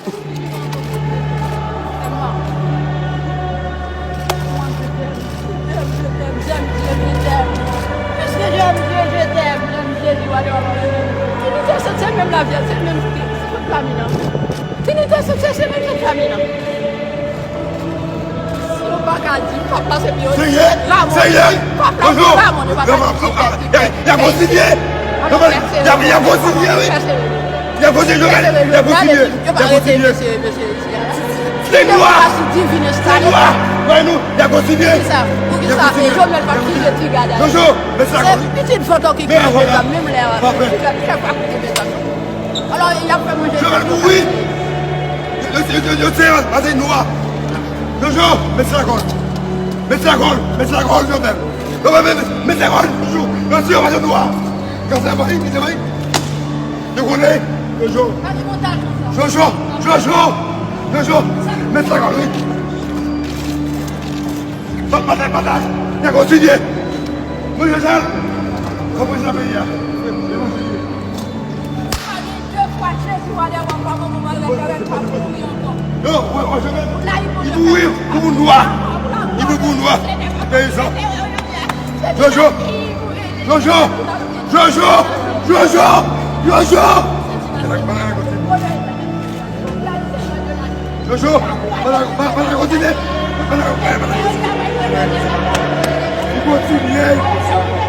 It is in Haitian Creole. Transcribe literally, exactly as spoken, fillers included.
Puisque j'aime Dieu, je t'aime, j'aime Jésus, whatever. Trinité, se, se menm lavi a, se menm, se menm fanmi nan. Trinité, se, se, se menm fanmi nan. Si nou pa ka di, pap la se pi yo. Seyè, Seyè, pap la se lamò, nou pa ka di. Y a kontinye. Y a kontinye, wi. Y a kontinye, Jovenel. Y a kontinye. Y a kontinye. Se nwa. Se nwa. Wè nou, y a kontinye. Poukisa? Poukisa? E Jovenel pa kite ti gade. Jojo, men sa. Se pitit vòtò ki kraze zam menm lè a. Fè pa koute mesaj. Alò, y ap fè manje. Jovenel mouri. Yo, yo, yo, yo tire l, pase nwa. Jojo, met sa kò l. Met sa kò l, met sa kò l, Jovenel. Yo, met, met, met sa kò l, Jojo. Yo tire l, pase nwa. Kanse bay, kanse bay. Yo konnen, Jojo. Jojo, Jojo, Jojo. Met sa kò l, wi. Batay, batay, batay. Y a kontinye. Mwen, Jojo. Konprann sa peyi a. Yo, wè, wè, Jovenel, li mouri pou moun nwa. Li mouri pou moun nwa. Peyizan. Jojo. Jojo. Jojo. Jojo. Jojo. Jojo, pa la, pa, pa la kontinye. Pa la, pa la, pa la kontinye. Li kontinye.